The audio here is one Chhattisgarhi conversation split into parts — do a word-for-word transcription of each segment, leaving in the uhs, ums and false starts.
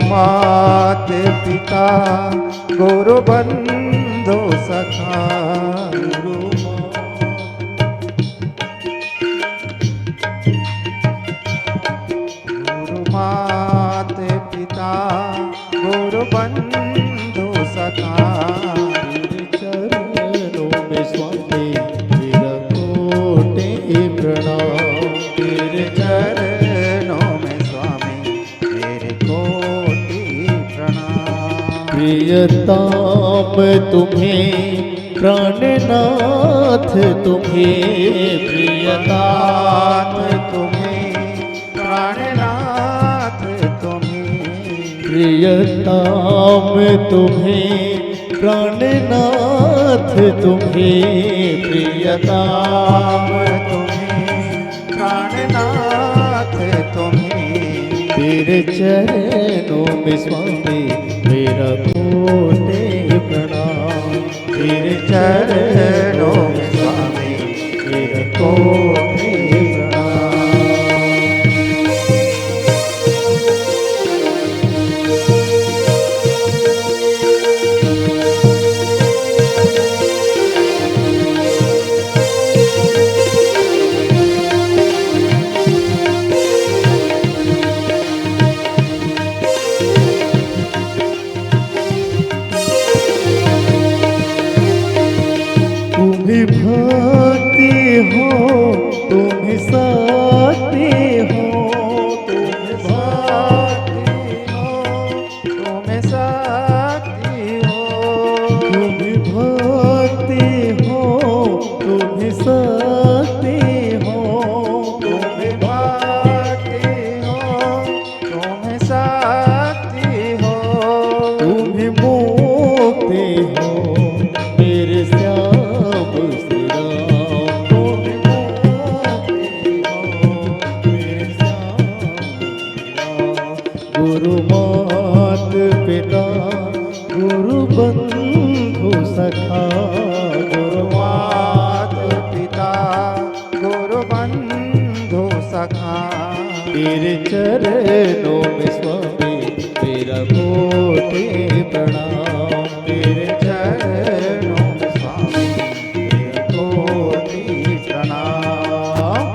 मात पिता गुरु बंधु सखा। गुरु गुरु मात पिता गुरु बंधु सखा। तेरे चरणों में स्वामी मेरा कोटि प्रणाम। तेरे चरणों में स्वामी मेरे कोटि प्रणाम। प्रियतम तुम्हें प्राणनाथ तुम्हें, प्रियतम तुम्हें प्राणनाथ तुम्हें। प्रियतम तुम्हें प्राणनाथ तुम्हें, प्रियतम तुम्हें प्राणनाथ तुम्हें। तेरे चरणों में स्वामी मेरा कोटि प्रणाम। तेरे चरणों में स्वामी मेरा कोटि प्रणाम। तुम्ही भक्ति हो, तुम्ही शक्ति हो, तुम्ही भक्ति हो, तुम्ही शक्ति हो। तुम्ही भक्ति हो, तुम्ही शक्ति हो, तुम्ही भक्ति हो, तुम्ही शक्ति हो। तुम्ही मुक्ति हो मेरे श्याम श्री राम। तुम्ही मुक्ति हो मेरे श्याम श्री राम। गुरु मात पिता गुरु बंधु सखा। गुरु मात पिता गुरु बंधु सखा। तेरे चरणों में स्वामी मेरा कोटि प्रणाम। तेरे चरणों में स्वामी तेरा कोटि प्रणाम।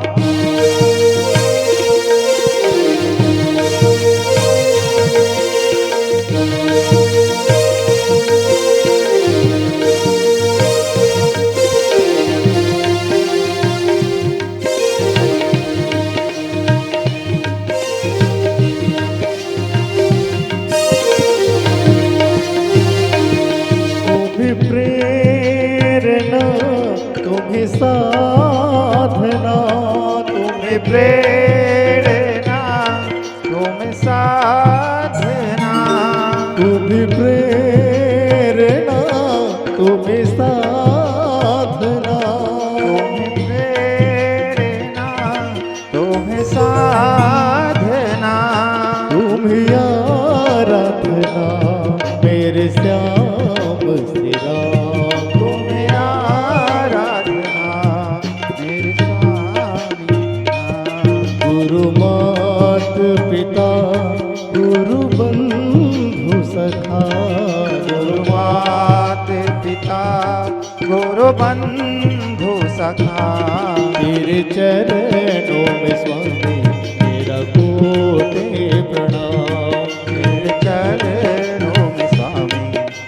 तुम्ही प्रेरणा, तुम्ही साधना, तुम्ही प्रेरणा, तुम्ही साधना। तुम्ही प्रेरणा, तुम्ही साधना। तुम्ही प्रेरणा, तुम्ही साधना। तुम्ही आराधना मेरे श्याम श्री राम। तुम्ही आराधना मेरे स्वामी। गुरु मात पिता गुरु बंधु सखा। गुरु मात पिता गुरु बंधु सखा। तेरे चरणों में स्वामी मेरा कोटि प्रणाम। तेरे चरणों में स्वामी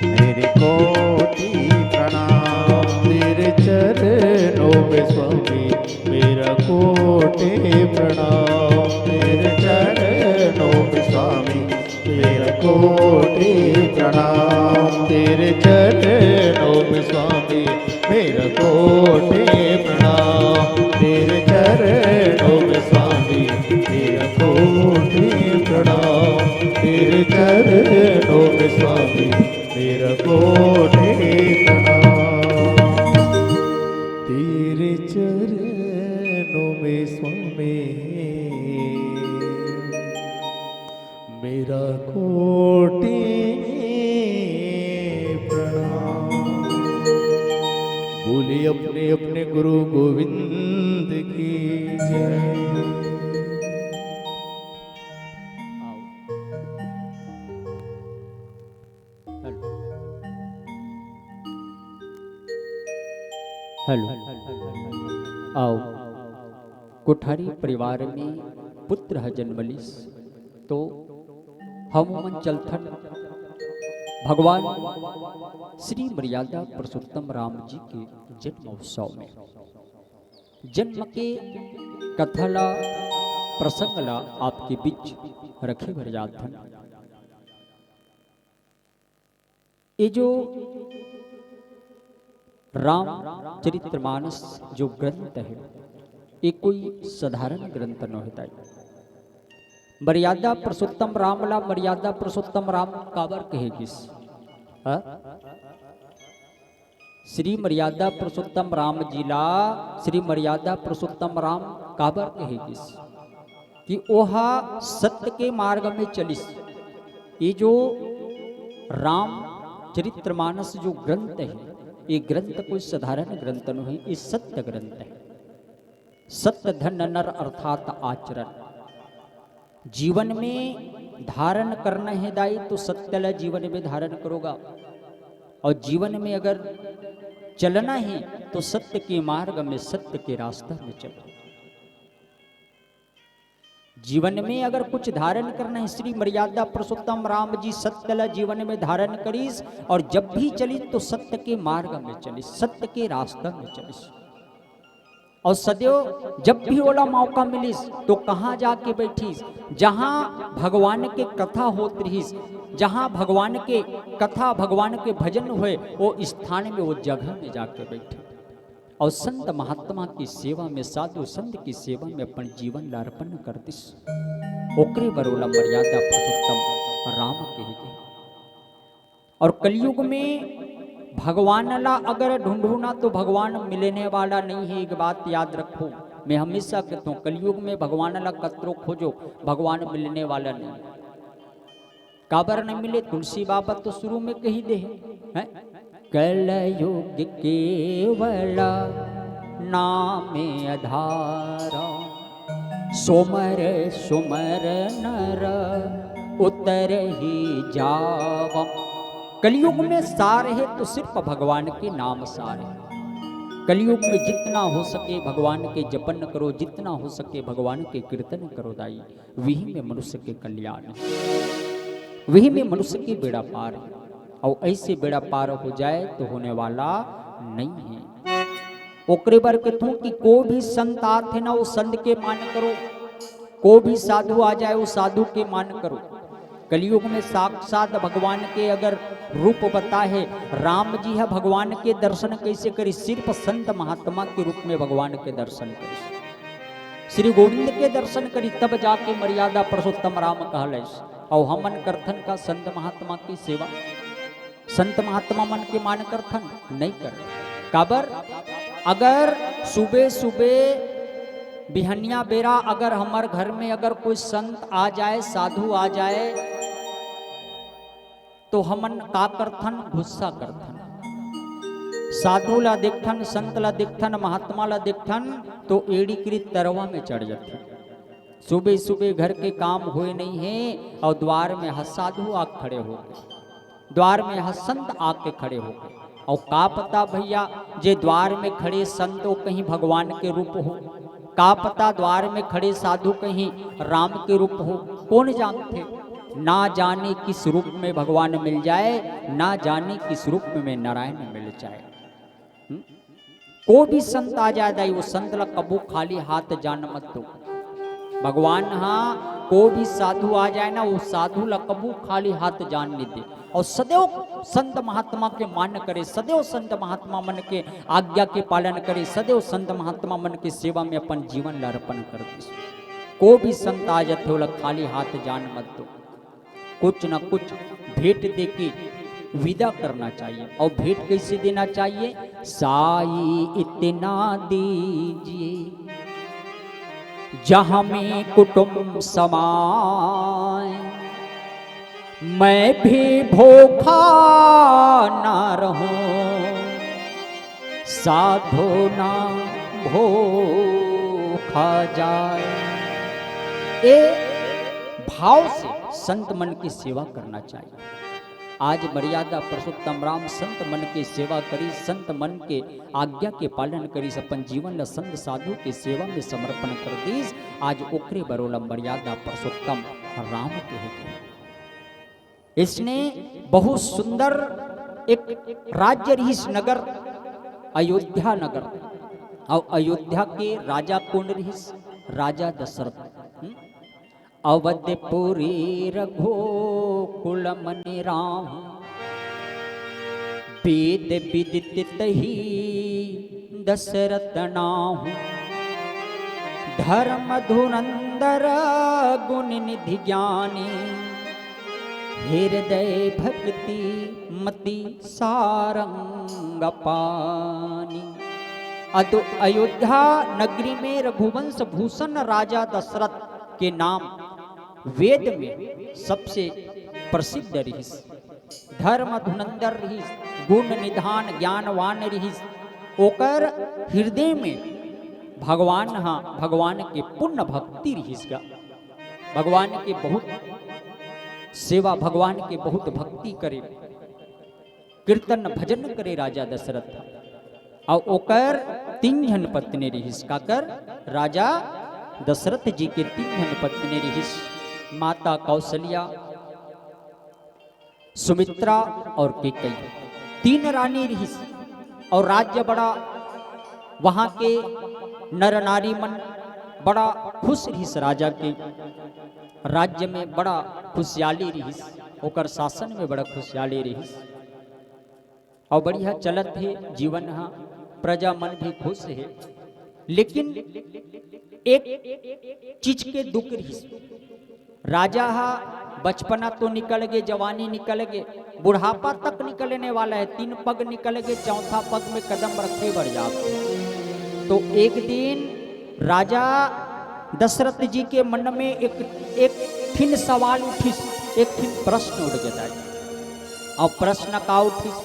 मेरे कोटि प्रणाम। तेरे चरणों में स्वामी मेरा कोटि प्रणाम। तेरे चरणों में स्वामी मेरा कोटि प्रणाम। तेरे चरणों में स्वामी मेरा कोटि प्रणाम। तेरे चरणों में स्वामी मेरा कोटि प्रणाम। तेरे चरणों में स्वामी मेरा कोटि प्रणाम। तेरे चरणों में स्वामी मेरा कोटि प्रणाम। बोलिए अपने अपने गुरु गोविंद की जय। आओ। हेलो। आओ, कोठारी परिवार में पुत्र ह जनमलिस, तो हम मन चलथन भगवान श्री मर्यादा पुरुषोत्तम राम जी के जन्म उत्सव में। जन्म के कथा ला, प्रसंग ला आपके बीच रखे बर जाथन। ये जो रामचरितमानस जो ग्रंथ है, ये कोई साधारण ग्रंथ नोहे दाई। मर्यादा पुरुषोत्तम राम ला मर्यादा पुरुषोत्तम राम काबर कहे गिस? हाँ? श्री मर्यादा पुरुषोत्तम राम जी ला श्री मर्यादा पुरुषोत्तम राम काबर कहे गिस? कि ओहा सत्य के मार्ग में चलिस। ये जो रामचरितमानस जो ग्रंथ है, ये ग्रंथ कोई साधारण ग्रंथ नोहे, ये सत्य ग्रंथ है। सत्य धन नर अर्थात आचरण। जीवन में धारण करना है दाई, तो सत्य ला जीवन में धारण करोगा, और जीवन में अगर चलना है, तो सत्य के मार्ग में, सत्य के रास्ता में चलो। जीवन में अगर कुछ धारण करना है, श्री मर्यादा पुरुषोत्तम राम जी सत्य ला जीवन में धारण करिस, और जब भी चलिस तो सत्य के मार्ग में चलिस, सत्य के रास्ता में चलिस। और सदैव जब भी ओला मौका मिलिस, तो कहाँ जाके बैठिस? जहाँ भगवान के कथा होत रहिस, जहाँ भगवान के कथा, भगवान के भजन होए, वो स्थान में, वो जगह में जाके बैठे। और संत महात्मा की सेवा में, साधु संत की सेवा में अपन जीवन ला अर्पण कर दिस। ओकरे बर ओला मर्यादा पुरुषोत्तम राम कहे गे। और कलयुग में भगवान ला अगर ढूंढहू ना, तो भगवान मिलने वाला नहीं है। एक बात याद रखो, मैं हमेशा कहता हूँ, कलयुग में भगवान ला कतरो खोजो, भगवान मिलने वाला नहीं। काबर न मिले? तुलसी बाबा तो शुरू में कही दे हैं, हैं? कलयुग केवल नाम आधार, सुमर सुमर नर उतरहि जाव। कलयुग में सार है तो सिर्फ भगवान के नाम सार है। कलयुग में जितना हो सके भगवान के जपन करो, जितना हो सके भगवान के कीर्तन करो दाई, वही में मनुष्य के कल्याण है, वही में मनुष्य के बेड़ा पार है। और ऐसे बेड़ा पार हो जाए तो होने वाला नहीं है। ओकरे बर कहथों कि को भी संत आथे ना, वो संत के मान करो, को भी साधु आ जाए, वो साधु के मान करो। कलयुग में साक्षात भगवान के अगर रूप बताए, राम जी है, भगवान के दर्शन कैसे करी? सिर्फ संत महात्मा के रूप में भगवान के दर्शन करी, श्री गोविंद के दर्शन करी, तब जाके मर्यादा पुरुषोत्तम राम कहलस। और हमन करथन का संत महात्मा की सेवा? संत महात्मा मन के मान करथन? नहीं कर। काबर? अगर सुबह सुबह बिहनिया बेरा अगर हमर घर में अगर कोई संत आ जाए, साधु आ जाए, तो हमन का करथन? गुस्सा करथन। साधु ला देखथन, संत ला देखथन, महात्मा ला देखथन, तो एड़ी करी तरवा में चढ़ जाथे। सुबह सुबह घर के काम होए नहीं है और द्वार में ह साधु आ खड़े हो गए, द्वार में ह संत आके खड़े हो गए। और का पता भैया, जे द्वार में खड़े संत वो कहीं भगवान के रूप हो, का पता द्वार में खड़े साधु कहीं राम के रूप हो, कौन जानथे? ना जाने किस रूप में भगवान मिल जाए, ना जाने किस रूप में नारायण मिल जाए। हम्म? को भी संत आ जाए दाई, वो संत ला कबू खाली हाथ जान मत दो। भगवान हा को भी साधु आ जाए ना, वो साधु ला कबू खाली हाथ जान नहीं दे। और सदैव संत महात्मा के मान करे, सदैव संत महात्मा मन के आज्ञा के पालन करे, सदैव संत महात्मा मन के सेवा में अपन जीवन ला अर्पण कर दे। को भी संत आ जाते, ओला खाली हाथ जान मत दो। कुछ ना कुछ भेंट दे के विदा करना चाहिए। और भेंट कैसे देना चाहिए? साई इतना दीजिए, जहाँ में कुटुंब समाए, मैं भी भूखा ना रहूं, साधु ना भूखा जाए। ए भाव से संत मन की सेवा करना चाहिए। आज मर्यादा पुरुषोत्तम राम संत मन के सेवा करिस, संत मन के आज्ञा के पालन करिस, अपन जीवन ला संत साधु के सेवा में समर्पण कर दिस। आज ओकरे बर ओला मर्यादा पुरुषोत्तम राम कहे गे। इसने बहुत सुंदर एक राज्य रिहिस नगर, अयोध्या नगर। अउ अयोध्या के राजा कोन रिहिस? राजा दशरथ। हम्म? अवधपुरी रघुकुल मनि राहु, वेद विदित तही दशरथ नाहु। धर्म धुरंधर गुण निधि ज्ञानी, हृदय भक्ति मति सारंग पानी। अदो-, अयोध्या नगरी में रघुवंश भूषण राजा दशरथ के नाम वेद में सबसे प्रसिद्ध रिहिस। धर्म धुरंधर रिहिस, गुण निधान ज्ञानवान रिहिस। ओकर हृदय में भगवान हा, भगवान के पूर्ण भक्ति रिहिस गा। भगवान के बहुत सेवा, भगवान के बहुत भक्ति करे, कीर्तन भजन करे राजा दशरथ। अउ ओकर तीन झन पत्नी रिहिस। काकर? राजा दशरथ जी के तीन झन पत्नी रिहिस। माता कौशल्या, सुमित्रा और कैकेयी, तीन रानी रिहिस। और राज्य बड़ा, वहाँ के नर नारी मन बड़ा खुश रिहिस राजा के। राज्य में बड़ा खुशहाली रिहिस, ओकर शासन में बड़ा खुशहाली रिहिस। और बढ़िया चलत हे जीवन हा, प्रजा मन भी खुश हे। लेकिन एक चीज के दुख रिहिस। राजा हा बचपना तो निकल गे, जवानी निकल गे, बुढ़ापा तक निकलने वाला है। तीन पग निकल गे, चौथा पग में कदम रखे बर जात। तो एक दिन राजा दशरथ जी के मन में एक, एक ठिन सवाल उठिस, एक ठिन प्रश्न उठ गे दाई। अउ प्रश्न का उठिस?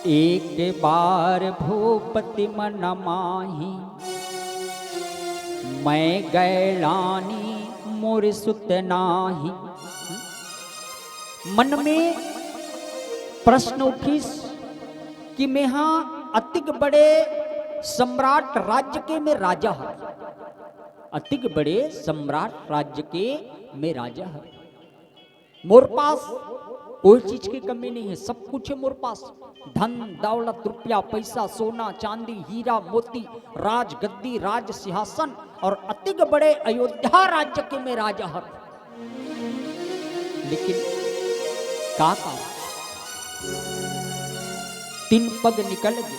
एक बार भूपति मन माही, मैं गैलानी मोर सुत नाही। मन में प्रश्न उठिस कि मेहा अतिक बड़े सम्राट राज्य के में राजा हर, अतिक बड़े सम्राट राज्य के में राजा हर। मोर पास कोई चीज की कमी नहीं है, सब कुछ है मोर पास। धन, दौलत, रुपया, पैसा, सोना, चांदी, हीरा, मोती, राजगद्दी, राज सिंहासन और अतिक बड़े अयोध्या राज्य के में राजा हर। लेकिन का, का? तीन पग निकल गे,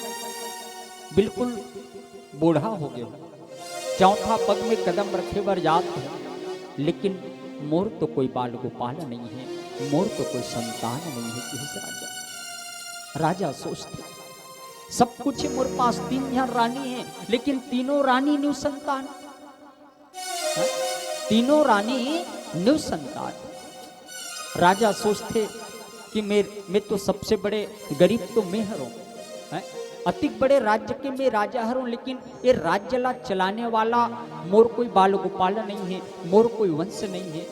बिल्कुल बूढ़ा हो गे हो, चौथा पग में कदम रखे बर जात हो, लेकिन मोर तो कोई बाल गोपाल नहीं है, मोर तो कोई संतान नहीं है, किहिस राजा। राजा सोचथे, सब कुछ है मोर पास, तीन झन रानी है, लेकिन तीनों रानी निसंतान। हैं? तीनों रानी निसंतान। राजा सोचथे कि मैं, मैं तो सबसे बड़े गरीब तो मैं हरों, हैं? अतिक बड़े राज्य के मैं राजा हरों, लेकिन ये राज्य ला चलाने वाला मोर कोई बाल गोपाल नहीं है, मोर कोई वंश नहीं है,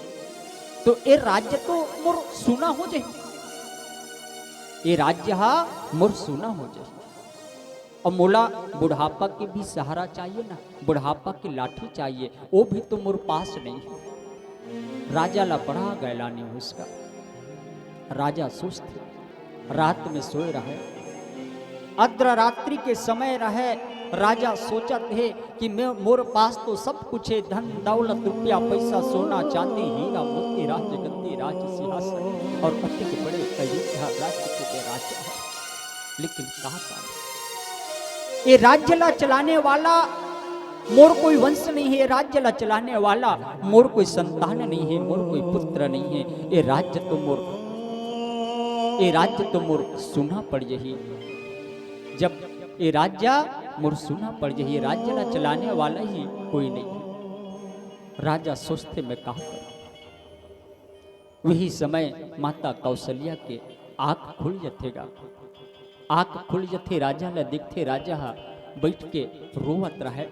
तो ये राज्य तो मोर सूना हो जाही, ये राज्य हा मोर सूना हो जाही। अउ मोला बुढ़ापा के भी सहारा चाहिए ना, बुढ़ापा की लाठी चाहिए, वो भी तो मोर पास नहीं है। राजा ला बड़ा गैलानी होइस गा। राजा सोचथे, रात में सोए रहे, अर्धरात्रि के समय रहे, राजा सोचत हे कि मैं, मोर पास तो सब कुछ है, धन दौलत रुपया पैसा सोना चांदी हीरा मोती राजगद्दी राज सिंहासन और अतिक बड़े अयोध्या राज्य के मैं राजा हूँ। लेकिन का कारण? ये राज्य ला चलाने वाला मोर कोई वंश नहीं है, ये राज्य ला चलाने वाला मोर कोई संतान नहीं है, मोर कोई पुत्र नहीं है। ये राज्य तो मोर, ये राज्य तो मोर सूना पड़ जाही। जब ये राज्य मोर सूना पड़ जाही, ये राज्य ला चलाने वाला ही कोई नहीं है। राजा सोचथे, मैं का करूं? वही समय माता कौशल्या के आंख खुल जथे गा। आंख खुल जथे, राजा ला देखथे, राजा हा बैठ के रोवत रहे।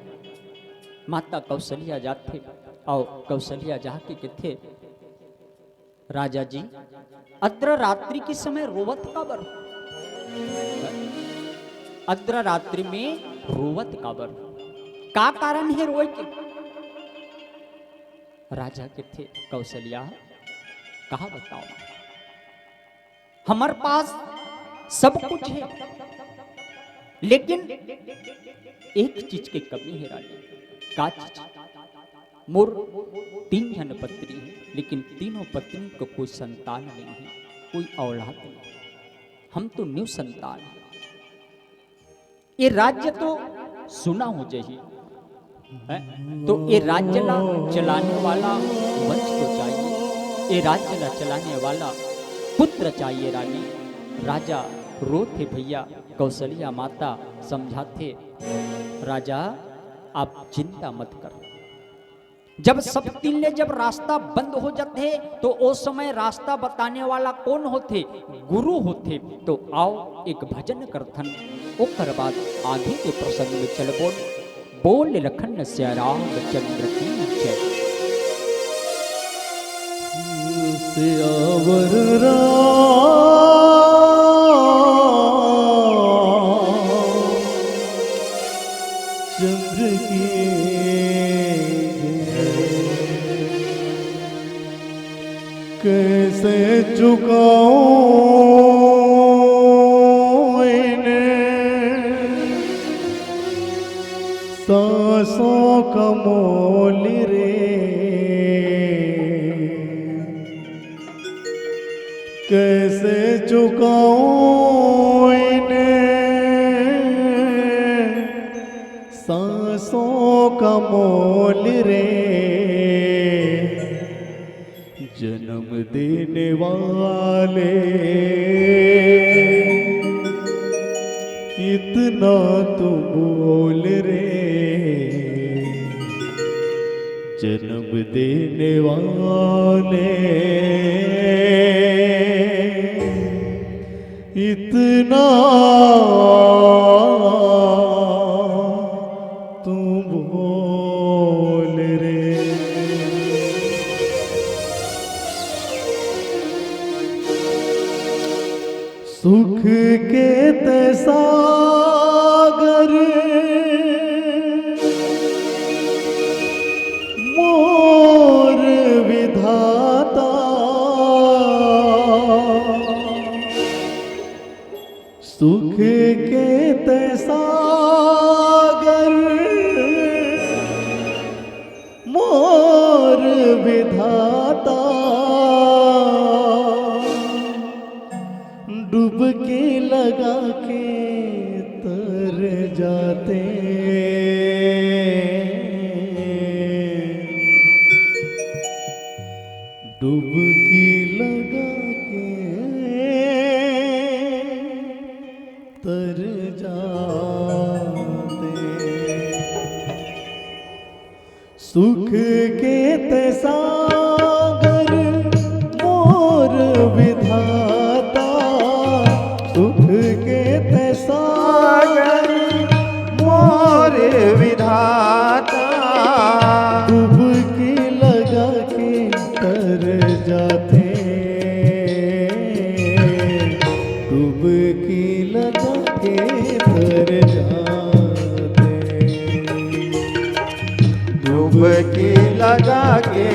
माता कौशल्या जाथे अउ कौशल्या जाके कथे, राजा जी, अर्धरात्रि के समय रोवत काबर? अर्धरात्रि में रोवत काबर? का कारण हे रोए के? राजा कथे, कौशल्या, कहा बताओ, हमर पास सब कुछ हे, लेकिन एक चीज के कमी हे रानी। का चीज? मोर तीन झन पत्नी हे, लेकिन तीनों पत्नी को कोई संतान नहीं हे, कोई औलाद नहीं। हम तो निसंतान हे। ये राज्य तो सुना हो जाही, हैं? तो ये राज्य ला चलाने वाला वंश तो चाहिए, ये राज्य ला चलाने वाला पुत्र चाहिए रानी। राजा रोथे भैया, कौशल्या माता समझाथे, राजा आप चिंता मत कर। जब सब तीन ले जब रास्ता बंद हो जाथे, तो ओ समय रास्ता बताने वाला कोन होथे? गुरु होथे। तो आओ एक भजन करथन, ओकर बाद आगे के प्रसंग में चलबो। बोल लखन सिया रामचंद्र की जय। सियावर रामचंद्र की जय। कैसे चुकाऊं इन सांसों का मोल रे, कैसे चुकाऊं इन सांसों का मोल रे। जन्म देने वाले, इतना तो बोल रे। जन्म देने वाले, इतना तू बोल रे। सुख के ते सागर मोर विधाता, सुख के ते सागर मोर विधाता, डुबकी लगा के तर जाते, डुबकी लगा के तर जाते। सुख के ते सागर मोर विधाता, सुख के ते सागर मोर विधाता, डुबकी लगा के तर जाते, डुबकी लगा के तर जाते, डुबकी लगा के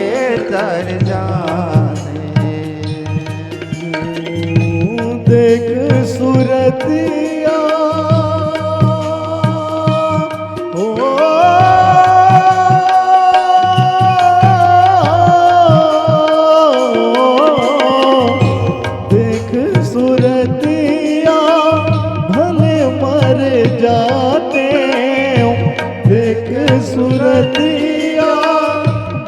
तर जाते। देख सूरतिया, ओ, देख सूरतिया भले मर जाते, देख सूरतिया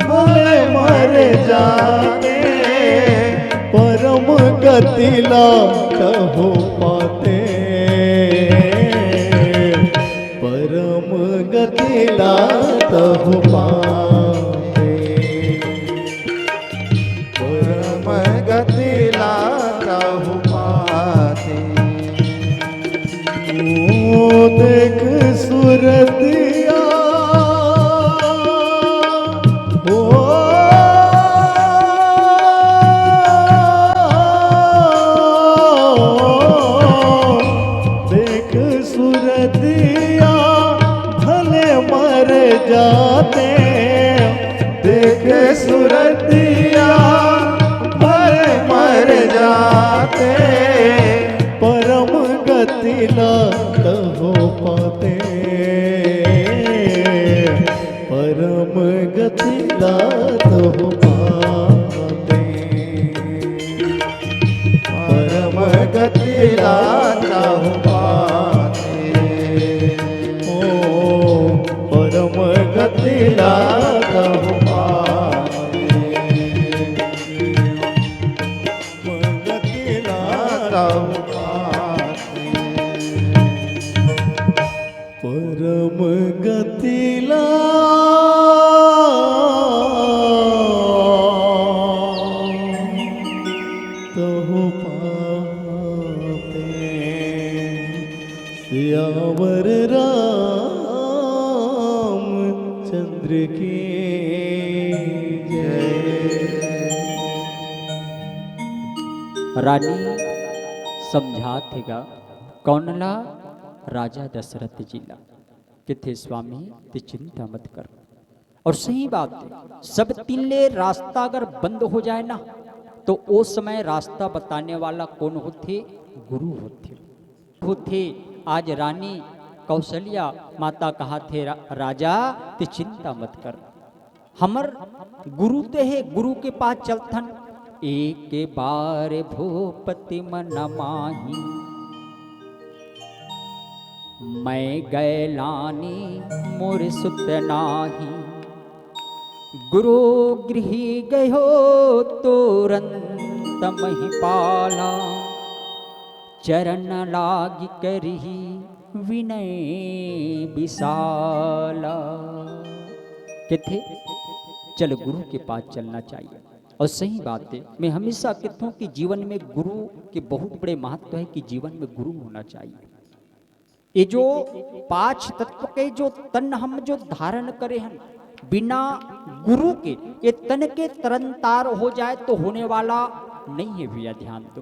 भले मर जाते, परम गति ला कहो पाते, परम गति ला तहु पाते, परम गति ला तहु पाते। ओ देख सुरतिया, ओ ला तहु पाते, परम गति ला तहु पाते, परम गति ला तहु पाते, ओ परम गति ला तहु पाते। परम गति ला तहु पाते। परम गति ला तहु पाते। सियावर रामचंद्र की जय। रानी समझात हे गा, कौन ला? राजा दशरथ जी ला। कथे, स्वामी, ते चिंता मत कर। और सही बात हे, सब तीन ले रास्ता अगर बंद हो जाए ना, तो ओ समय रास्ता बताने वाला कौन होथे? गुरु होथे। होथे। आज रानी कौशल्या माता कहत हे, रा-, राजा, ते चिंता मत कर, हमर गुरु ते हे, गुरु के पास चलथन। एक बार भूपति मन माही, मैं गैलानी मोर सुत नाही। गुरु गृही गयो तुरंत महिपाला, चरण लागी करिही विनय विशाला। कथे, चल, गुरु के पास चलना चाहिए। और सही बात हे, मैं हमेशा कहता हूँ कि जीवन में गुरु के बहुत बड़े महत्व हे कि जीवन में गुरु होना चाहिए। ये जो पांच तत्व के जो तन हम जो धारण करे हन, बिना गुरु के ये तन के तरनतार हो जाए तो होने वाला नहीं हे भैया, ध्यान दो।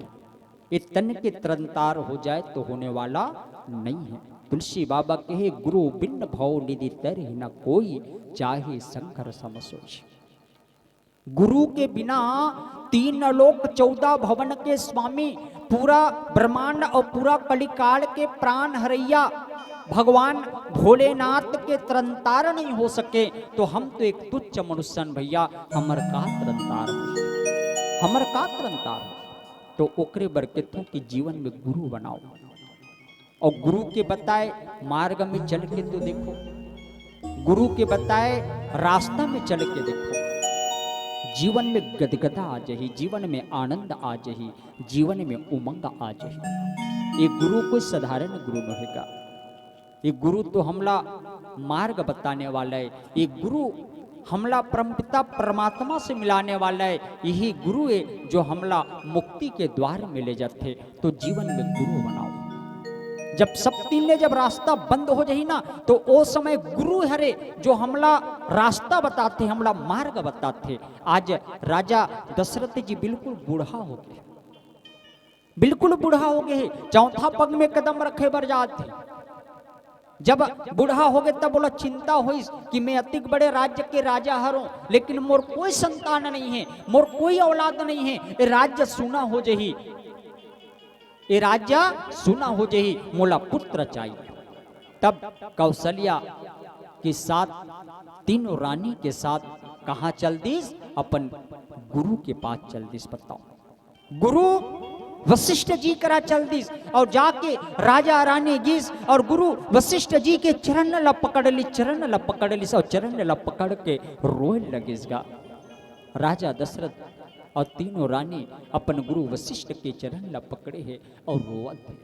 ये तन के तरनतार हो जाए तो होने वाला नहीं हे। तुलसी बाबा कहे, गुरु बिन भव निधि तरहि न कोई, चाहे शंकर सम सोई। गुरु के बिना तीन लोक चौदह भवन के स्वामी, पूरा ब्रह्मांड और पूरा कलिकाल के प्राण हरैया भगवान भोलेनाथ के तरनतार नहीं हो सके, तो हम तो एक तुच्छ मनुष्यन भैया, हमर का तरनतार हो, हमर का तरनतार हो। तो ओकरे बर कहथों कि जीवन में गुरु बनाओ। और गुरु के बताए मार्ग में चल के तो देखो, गुरु के बताए रास्ता में चल के देखो, जीवन में गदगदा आ जाही, जीवन में आनंद आ जाही, जीवन में उमंग आ जाही। ये गुरु कोई साधारण गुरु नोहे गा। ये गुरु तो हमला मार्ग बताने वाला हे। ये गुरु हमला परमपिता परमात्मा से मिलाने वाला हे। यही गुरु हे जो हमला मुक्ति के द्वार में ले जाथे। तो जीवन में गुरु बनाओ। जब सब तीन ले जब रास्ता बंद हो जाही ना, तो ओ समय गुरु हरे जो हमला रास्ता बताथे, हमला मार्ग बताथे। आज राजा दशरथ जी बिल्कुल बूढ़ा हो गे, बिल्कुल बूढ़ा हो गे हे, चौथा पग में कदम रखे बर जात हे। जब बूढ़ा हो गे तब ओला चिंता होइस कि मैं अतिक बड़े राज्य के राजा हरों, लेकिन मोर कोई संतान नहीं हे, मोर कोई औलाद नहीं हे, ये राज्य सूना हो जही, ये राज्य सूना हो जही, मोला पुत्र चाहिए। तब कौशल्या के साथ तीनों रानी के साथ कहाँ चल दिस? अपन गुरु के पास चल दिस। बताओ, गुरु वशिष्ठ जी करा चल दिस और जाके राजा रानी गिस और गुरु वशिष्ठ जी के चरण ला पकड़ लिस, चरण ला पकड़ लिस और चरण ला पकड़ के रोए लगिस गा। राजा दशरथ और तीनों रानी अपन गुरु वशिष्ठ के चरण ला पकड़े हे और रोवत हे।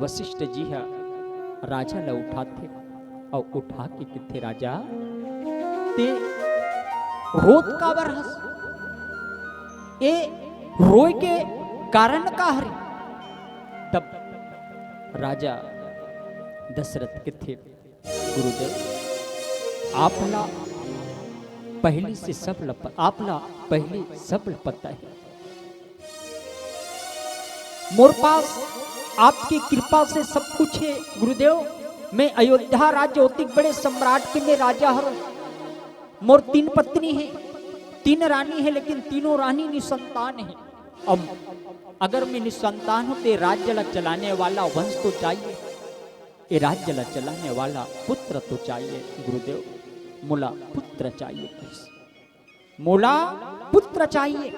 वशिष्ठ जी ह राजा ला उठाथे और उठा के कथे, राजा, ते रोत काबर हस? ए रोए के कारण का हरे? तब राजा दशरथ कथे, गुरुदेव, आपला पहली से सब ल प-, आपला पहली सब ल पता हे। मोर पास आपकी कृपा से सब कुछ हे गुरुदेव। मैं अयोध्या राज्य ओतिक बड़े सम्राट के मैं राजा हरों। मोर तीन पत्नी हे, तीन रानी हे, लेकिन तीनों रानी निसंतान हे। अब अगर मैं निसंतान हूं, तो ये राज्य ला चलाने वाला वंश तो चाहिए, ये राज्य ला चलाने वाला पुत्र तो चाहिए। गुरुदेव, मोला पुत्र चाहिए, मोला पुत्र चाहिए।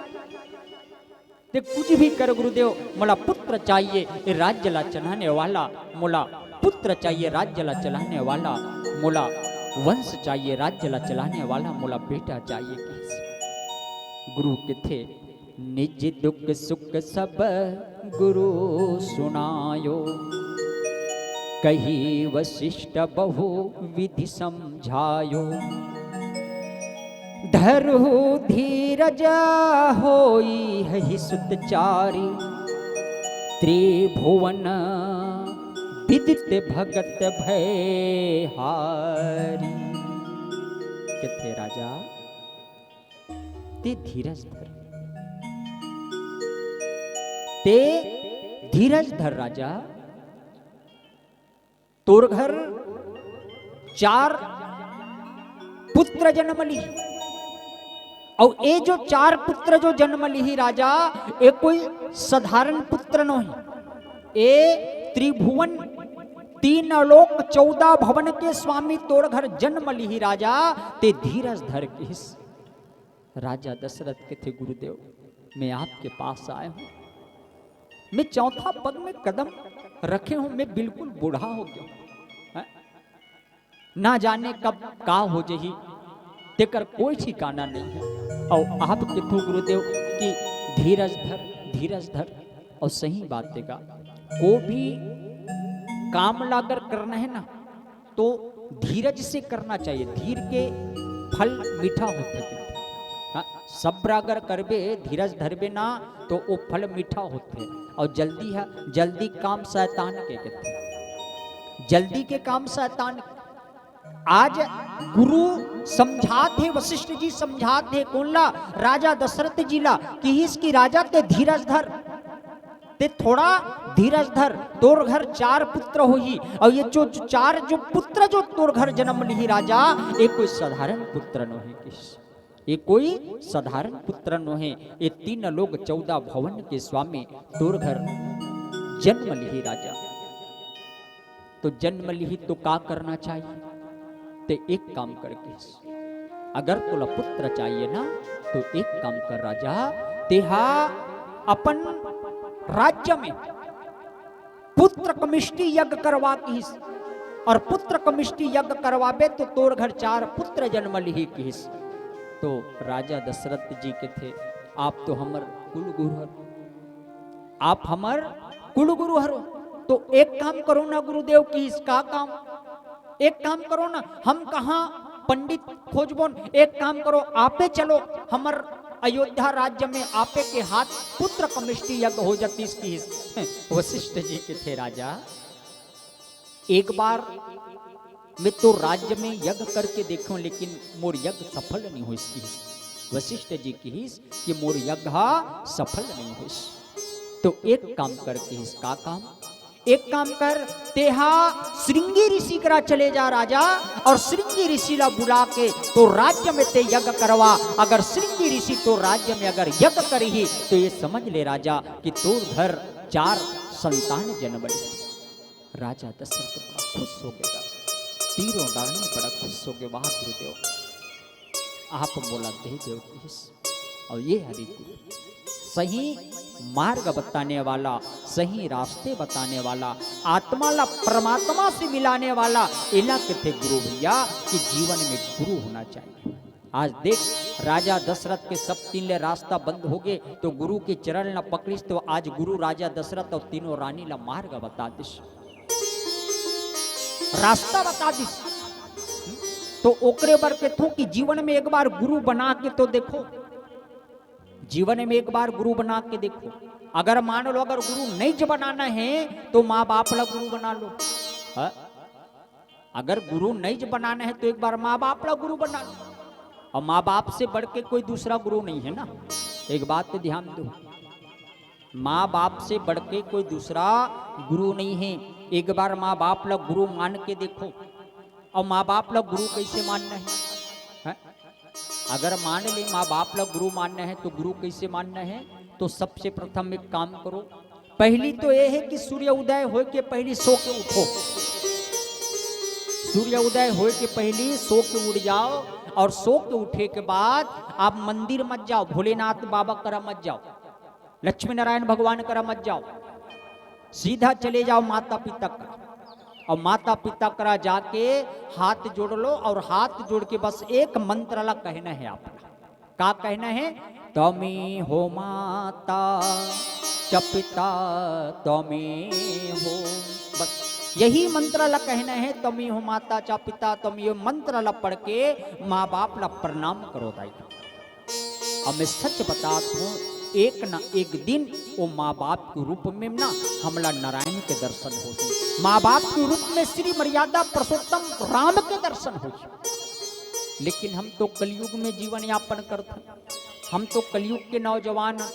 ते कुछ भी कर गुरुदेव, मोला पुत्र चाहिए, ये राज्य ला चलाने वाला, मोला पुत्र चाहिए, राज्य ला चलाने वाला, मोला वंश चाहिए, राज्य ला चलाने वाला, मोला बेटा चाहिए। गुरु कथे, निज दुख सुख सब गुरु सुनायो, कही वशिष्ठ बहु विधि समझायो। धरहु धीरज होई हहि सुत चारी, त्रिभुवन विदित भगत भय हारी। कथे राजा, ते धीरज धर, ते धीरज धर राजा। तोर घर चार पुत्र जन्म लिही, अउ ए जो चार पुत्र जो जन्म लिही राजा, ए कोई साधारण पुत्र नोहे। ए त्रिभुवन, तीन लोक, चौदह भवन के स्वामी तोर घर जन्म लिही राजा, ते धीरज धर किहिस। राजा दशरथ कथे, गुरुदेव, मैं आपके पास आया हूं, मैं चौथा पग में कदम रखे हूं, मैं बिल्कुल बूढ़ा हो गया हूं, हैं? ना जाने कब का हो जही, तेकर कोई ठिकाना नहीं है। अउ आप कथो गुरुदेव कि धीरज धर, धीरज धर, अउ सही बात हे गा, को भी काम ला अगर करना है ना, तो धीरज से करना चाहिए। धीर के फल मीठा होथे। हाँ, सब्र अगर करबे, धीरज धरबे ना, तो वो फल मीठा होथे। अउ जल्दी है, जल्दी काम शैतान के कथे, जल्दी के काम शैतान के। आज गुरु समझात हे, वशिष्ठ जी समझात हे, कोन ला? राजा दशरथ जी ला। किहिस कि राजा ते धीरज धर, ते थोड़ा धीरज धर, तोर घर चार पुत्र होही, अउ ये जो, जो चार जो पुत्र जो तोर घर जन्म लिही राजा, ये कोई साधारण पुत्र नोहे किहिस, ये कोई साधारण पुत्र नोहे, ये तीन लोक चौदह भवन के स्वामी तोर घर जन्म लिही राजा। तो जन्म लिही तो का करना चाहिए? ते एक काम कर किहिस, अगर तोला पुत्र चाहिए ना, तो एक काम कर राजा, तेहा अपन राज्य में पुत्र कमिष्टी यज्ञ करवा किहिस, अउ पुत्र कमिष्टी यज्ञ करवाबे तो तोर घर चार पुत्र जन्म लिही किहिस। तो राजा दशरथ जी कथे, आप तो हमर कुलगुरु हरो, आप हमर कुलगुरु हरो, तो एक काम करो ना गुरुदेव। किहिस का काम? एक काम करो ना, हम कहाँ पंडित खोजबोन, एक काम करो, आपे चलो हमर अयोध्या राज्य में, आपे के हाथ पुत्र कमिष्टी यज्ञ हो जातिस किहिस। वशिष्ठ जी कथे, राजा, एक बार मैं तो राज्य में यज्ञ करके देखेंव, लेकिन मोर यज्ञ सफल नहीं होइस किहिस। वशिष्ठ जी किहिस कि मोर यज्ञ हा सफल नहीं होइस। तो एक काम कर किहिस, का काम? एक काम कर, तेहा श्रृंगी ऋषि करा चले जा राजा, अउ श्रृंगी ऋषि ला बुला के तो राज्य में ते यज्ञ करवा। अगर श्रृंगी ऋषि तो राज्य में अगर यज्ञ करही, तो ये समझ ले राजा कि तोर घर चार संतान जन्म लिही। राजा दशरथ बड़ा खुश हो गे, तीरों रानी बड़ा खुश हो गे, वाह गुरुदेव, आप मोला दे देव किहिस। अउ ये हरे गुरु सही मार्ग बताने वाला, सही रास्ते बताने वाला, आत्मा ला परमात्मा से मिलाने वाला, एला कथे गुरु भैया कि जीवन में गुरु होना चाहिए। आज देख, राजा दशरथ के सब तीन ले रास्ता बंद हो गे, तो गुरु के चरण ला पकड़िस, तो आज गुरु राजा दशरथ अउ तीनों रानी ला मार्ग बता दिस, रास्ता बता दिस। तो ओकरे बर कथों कि जीवन में एक बार गुरु बना के तो देखो, जीवन में एक बार गुरु बना के देखो। अगर मान लो, अगर गुरु नहीं ज बनाना है, तो माँ बाप ला गुरु बना लो। हाँ? अगर गुरु नहीं ज बनाना है, तो एक बार माँ बाप ला गुरु बना लो। अउ माँ बाप से बढ़ के कोई दूसरा गुरु नहीं है ना, एक बात तो ध्यान दो, माँ बाप से बढ़ के कोई दूसरा गुरु नहीं है। एक बार माँ बाप ला गुरु मान के देखो। अउ माँ बाप ला गुरु कैसे मानना है, हैं? अगर मान ले माँ बाप ला गुरु मानना है, तो गुरु कैसे मानना है? तो सबसे प्रथम एक काम करो, पहली तो ये है कि सूर्य उदय होय के पहली सो के उठो। सूर्य उदय होय के पहली सो के उठ जाओ, और सो के उठे के बाद आप मंदिर मत जाओ, भोलेनाथ बाबा करा मत जाओ, लक्ष्मी नारायण भगवान करा मत जाओ, सीधा चले जाओ माता पिता करा, और माता पिता करा जाके हाथ जोड़ लो, और हाथ जोड़ के बस एक मंत्र ला कहना है आपका। का कहना है? "त्वमेव माता च पिता त्वमेव।" बस यही मंत्र ला कहना है, "त्वमेव माता च पिता त्वमेव।" मंत्र ला पढ़ के माँ बाप ला प्रणाम करो दाई। अब मैं सच बतात हूँ, एक ना एक दिन वो माँ बाप के रूप में ना हमला नारायण के दर्शन होही, माँ बाप के रूप में श्री मर्यादा पुरुषोत्तम राम के दर्शन होही। लेकिन हम तो कलयुग में जीवन यापन करथन, हम तो कलयुग के नौजवान हन।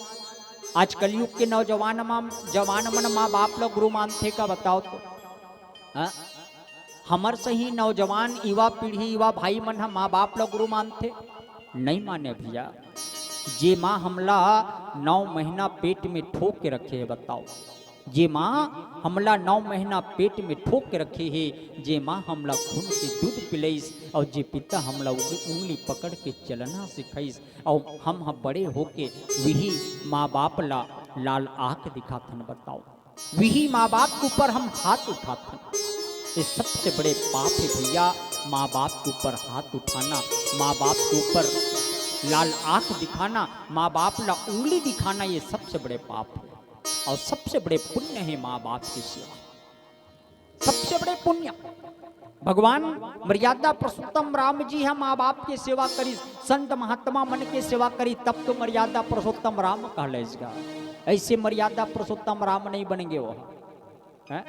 आज कलयुग के नौजवान मा-, जवान मन माँ बाप ला गुरु मानथे का, बताओ तो? हाँ? हमर सही नौजवान युवा पीढ़ी, युवा भाई मन ह माँ बाप ला गुरु मानथे? नहीं माने भैया। जे माँ हमला नौ महीना पेट में ठोक के रखे हे, बताओ, जे माँ हमला नौ महीना पेट में ठोक के रखे हे, जे माँ हमला खून के दूध पिलइस, और जे पिता हमला उंग-, उंगली पकड़ के चलना सिखाइस, और हम ह बड़े होके वही माँ बाप ला लाल आंख दिखाथन, बताओ, वही माँ बाप के ऊपर हम हाथ उठाथन। ये सबसे बड़े पाप है भैया, माँ बाप के ऊपर हाथ उठाना, माँ बाप के ऊपर लाल आंख दिखाना, माँ बाप ला उंगली दिखाना, ये सबसे बड़े पाप है। और सबसे बड़े पुण्य है माँ बाप की सेवा, सबसे बड़े पुण्य। भगवान मर्यादा पुरुषोत्तम राम जी ह माँ बाप के सेवा करिस, संत महात्मा मन के सेवा करिस, तब तो मर्यादा पुरुषोत्तम राम कहलाइस गा। ऐसे मर्यादा पुरुषोत्तम राम नहीं बन गे वो, हैं?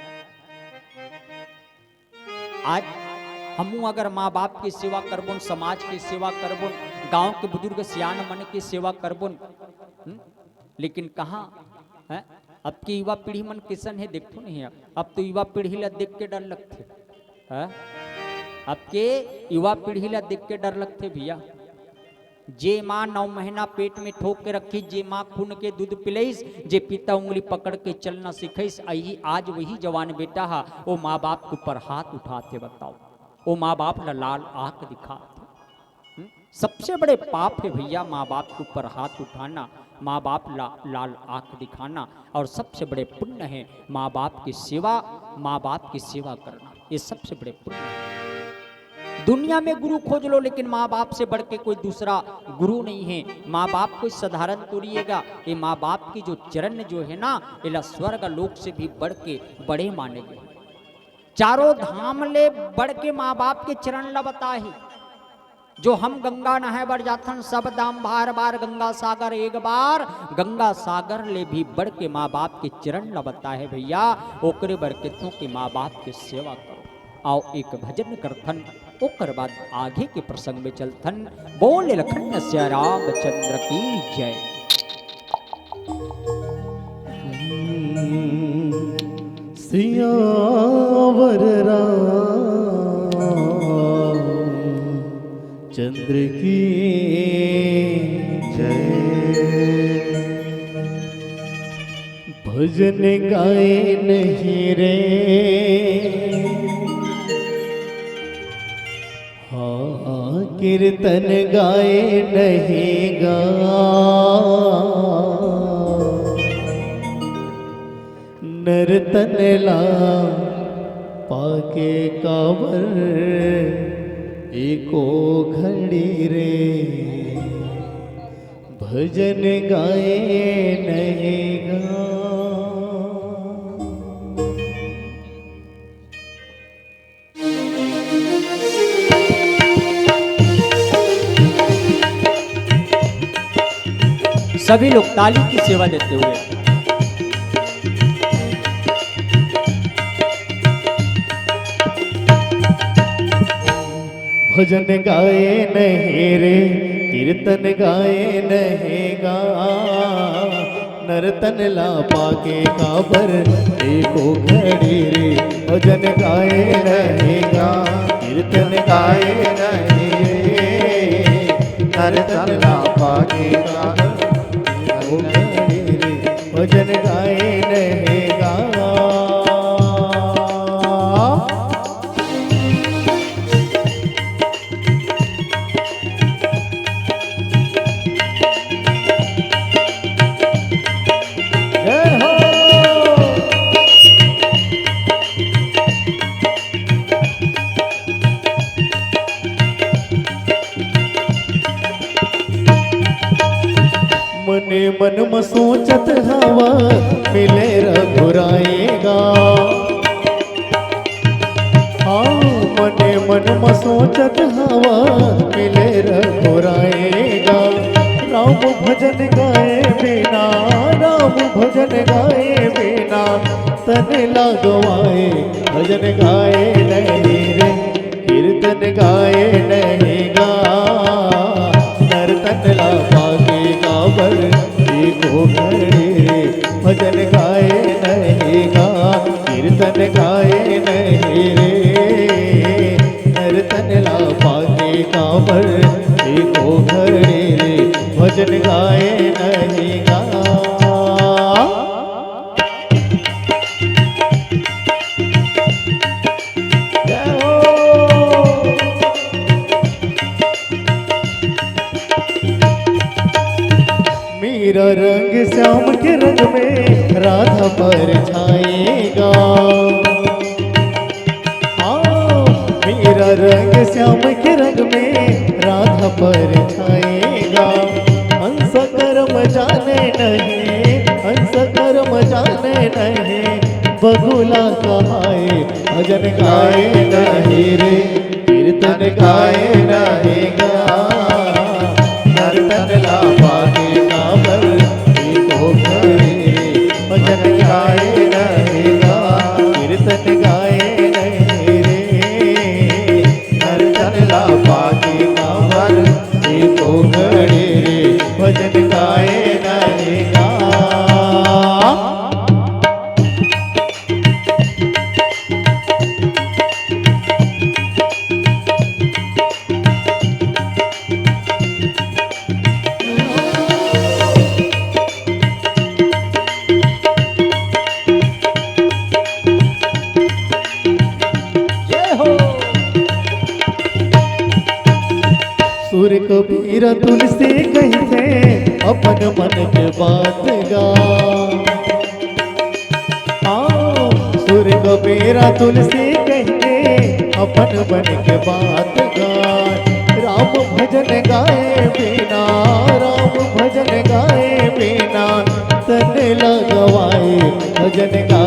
आज हमू अगर माँ बाप के सेवा करबोन, समाज के सेवा करबोन, गांव के बुजुर्ग सियान मन के सेवा करबोन, हम्म? लेकिन कहाँ, हैं? अब के युवा पीढ़ी मन किसन है, देखो नहीं है। अब तो युवा पीढ़ी ला देख के डर लगथे, हैं? अब के युवा पीढ़ी ला देख के डर लगथे भैया। जे माँ नौ महीना पेट में ठोक के रखी, जे माँ खून के दूध पिलइस, जे पिता उंगली पकड़ के चलना सिखइस, अही आज वही जवान बेटा हा, ओ माँ बाप के ऊपर हाथ उठाथे, बताओ, ओ माँ बाप ला लाल आंख दिखाथे। हम्म? सबसे बड़े पाप है भैया माँ बाप के ऊपर हाथ उठाना, माँ बाप ला लाल आंख दिखाना, और सबसे बड़े पुण्य है माँ बाप की सेवा, माँ बाप की सेवा करना, ये सबसे बड़े पुण्य है। दुनिया में गुरु खोज लो, लेकिन माँ बाप से बढ़ के कोई दूसरा गुरु नहीं है। माँ बाप कोई साधारण तो नहीं हैगा, ये माँ बाप की जो चरण जो है ना, इला स्वर्ग लोक से भी बढ़ के बड़े माने गए। चारों धाम ले बढ़ के माँ बाप के चरण ला बताए हे। जो हम गंगा नहाए बर जाथन, सब धाम बार बार गंगा सागर एक बार, गंगा सागर ले भी बढ़ के माँ बाप के चरण ला बताए हे भैया। ओकरे बर कथों कि माँ बाप के सेवा करो। आओ एक भजन करथन, ओकर बाद आगे के प्रसंग में चलथन। बोल लखन सिया रामचंद्र की जय। सियावर रामचंद्र की जय। भजन गाए नहीं रे, हाँ, कीर्तन गाए नहीं गा। नर तन ला पाके काबर एको घड़ी रे, भजन गाए नहीं गा। सभी लोग ताली की सेवा देते हुए। भजन गाए नहीं रे, कीर्तन गाए नहीं गा। नर तन ला पाके काबर एको घड़ी रे, भजन गाए नहीं गा, कीर्तन गाए नहीं रे, नर तन ला पाके काबर एको घड़ी भजन गाए नहीं गा। जय हो। मने मन म सोचत हवा, मिले रघुराई गा। हाँ, मने मन म सोचत हवा, मिले रघुराई गा। राम भजन गाए बिना, राम भजन गाए बिना, तन ला गवाए, भजन गाए नहीं रे, कीर्तन गाए नहीं गा। नर तन ला पाके काबर एको घड़ी रे, भजन गाए नहीं गा, कीर्तन गाए नहीं रे। नर तन ला पाके काबर एको घड़ी रे, भजन गाए नहीं गा। जय हो। मीरा रंग श्याम के रंग में राधा परछाई गा। हाँ, मीरा रंग श्याम के रंग में राधा परछाई गा। अंश कर्म जाने नहीं, अंश कर्म जाने नहीं, बगुला कहाए, भजन गाए नहीं रे, कीर्तन गाए नहीं गा। नर तन ला पाके काबर एको घड़ी रे, भजन गाए नहीं गा, कीर्तन गाए नहीं रे। नर तन ला पाके काबर एको घड़ी रे, भजन गाए नहीं गा। जय हो। सुर कबीर तुलसी कहिथे अपन मन के बात गा। हाँ, सुर कबीर तुलसी कहिथे अपन मन के बात गा। राम भजन गाए बिना, राम भजन गाए बिना, तन ला गवाए, भजन गाए